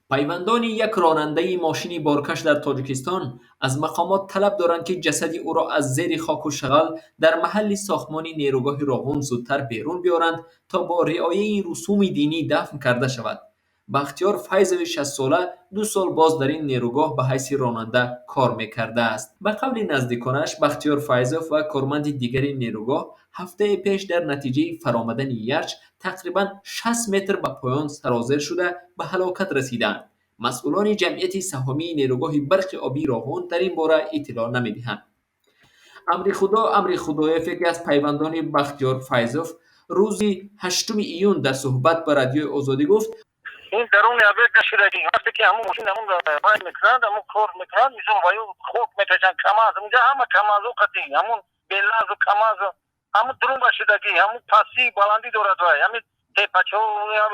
Пайвандони як ронандаи мошини боркаш дар Тоҷикистон аз мақомот талаб доранд, ки ҷасади ӯро аз зери хоку шағал дар маҳалли сохтмони нерӯгоҳи Роғун зудтар берун биёранд, то бо риояи русуми динӣ дафн карда шавад. Бахтиёр Файзови 60-сола 2 сол боз дар ин нерӯгоҳ ба ҳайси ронанда кор мекардааст. Ба қавли наздиконаш, Бахтиёр Файзов ва корманди дигари нерӯгоҳ ҳафтаи пеш дар натиҷаи фаромадани ярч тақрибан 60 метр ба поён сарозер шуда, ба ҳалокат расидаанд. Масъулони ҷамъияти саҳомии нерӯгоҳи барқи обии Роғун дар ин бора иттилоъ намедиҳанд. Амрихудо Амрихудоев, яке аз пайвандони Бахтиёр Файзов, рӯзи 8 июн дар суҳбат ба Радиои Озодӣ гуфт: Ин даруни объект нашудаги. Вақте ки ҳамун мошин ҳамун вай мекунанд, ҳамун кор мекунанд, мисол, ваю хок меташанд, КамАЗ унҷа, ҳама КамАЗу қати ҳамун БелАЗу КамАЗу, ҳамун друмба шудагӣ, ҳамун пастӣ баландӣ дорад, вай ҳамин тепачо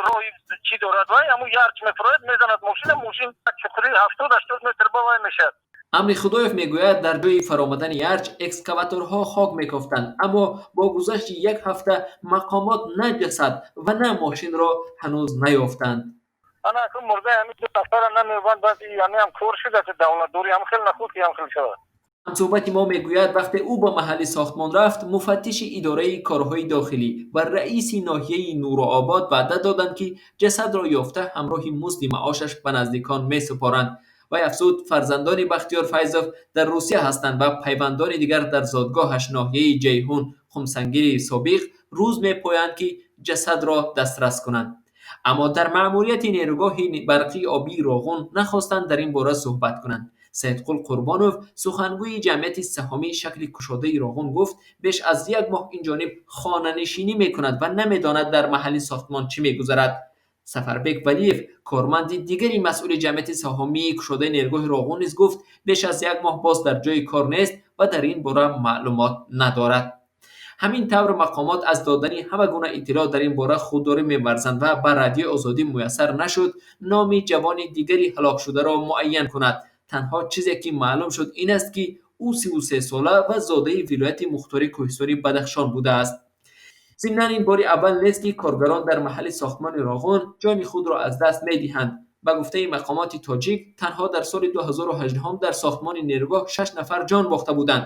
роҳи чӣ дорад, вай ҳамун ярч мефурояд, мезанад мошина, мошин чуқури 70-80 метр ба вай мешавад. Амрихудоев мегӯяд, дар ҷои фаромадани ярч экскаваторҳо хок мекофтанд, аммо бо гузашти як ҳафта мақомот на ҷасад ва на мошинро ҳанӯз наёфтанд. Ана акун мурдаи ҳамин ду нафара намеёбанд. Баъд ҳамиам кор шуда, ки давлатдорӣ ҳам хел нахуд, ки ҳам хел шавад. Ҳамсӯҳбати мо мегӯяд, вақте ӯ ба маҳалли сохтмон рафт, муфаттиши идораи корҳои дохилӣ ва раиси ноҳияи Нурообод ваъда доданд, ки ҷасадро ёфта, ҳамроҳи музди маошаш ба наздикон месупоранд. Вай афзуд, фарзандони Бахтиёр Файзов дар Русия ҳастанд ва пайвандони дигар дар зодгоҳаш, ноҳияи Ҷайҳун, Хумсангири собиқ, рӯз мепоянд, ки ҷасадро дастрас кунанд. Аммо дар маъмурияти нерӯгоҳи барқии обии Роғун нахостанд дар ин бора суҳбат кунанд. Саидқул Қурбонов, сухангӯи ҷамъияти саҳомии шакли кушодаи Роғун, гуфт, беш аз як моҳ инҷониб хонанишинӣ мекунад ва намедонад, дар маҳалли сохтмон чӣ мегузарад. Сафарбек Валиев, корманди дигари масъули ҷамъияти саҳомии кушодаи нерӯгоҳи Роғун, низ гуфт, беш аз як моҳ боз дар ҷойи кор нест ва дар ин бора маълумот надорад. Ҳамин тавр, мақомот аз додани ҳама гуна иттилоъ дар ин бора худдорӣ меварзанд ва ба Радиои Озодӣ муяссар нашуд номи ҷавони дигари ҳалокшударо муайян кунад. Танҳо чизе ки маълум шуд, ин аст, ки ӯ 33-сола ва зодаи вилояти мухтори кӯҳистони Бадахшон будааст. Зимнан, ин бори аввал нест, ки коргарон дар маҳалли сохтмони Роғун ҷони худро аз даст медиҳанд. Ба гуфтаи мақомоти тоҷик, танҳо дар соли 2018 дар сохтмони нерӯгоҳ шаш нафар ҷон бохта буданд.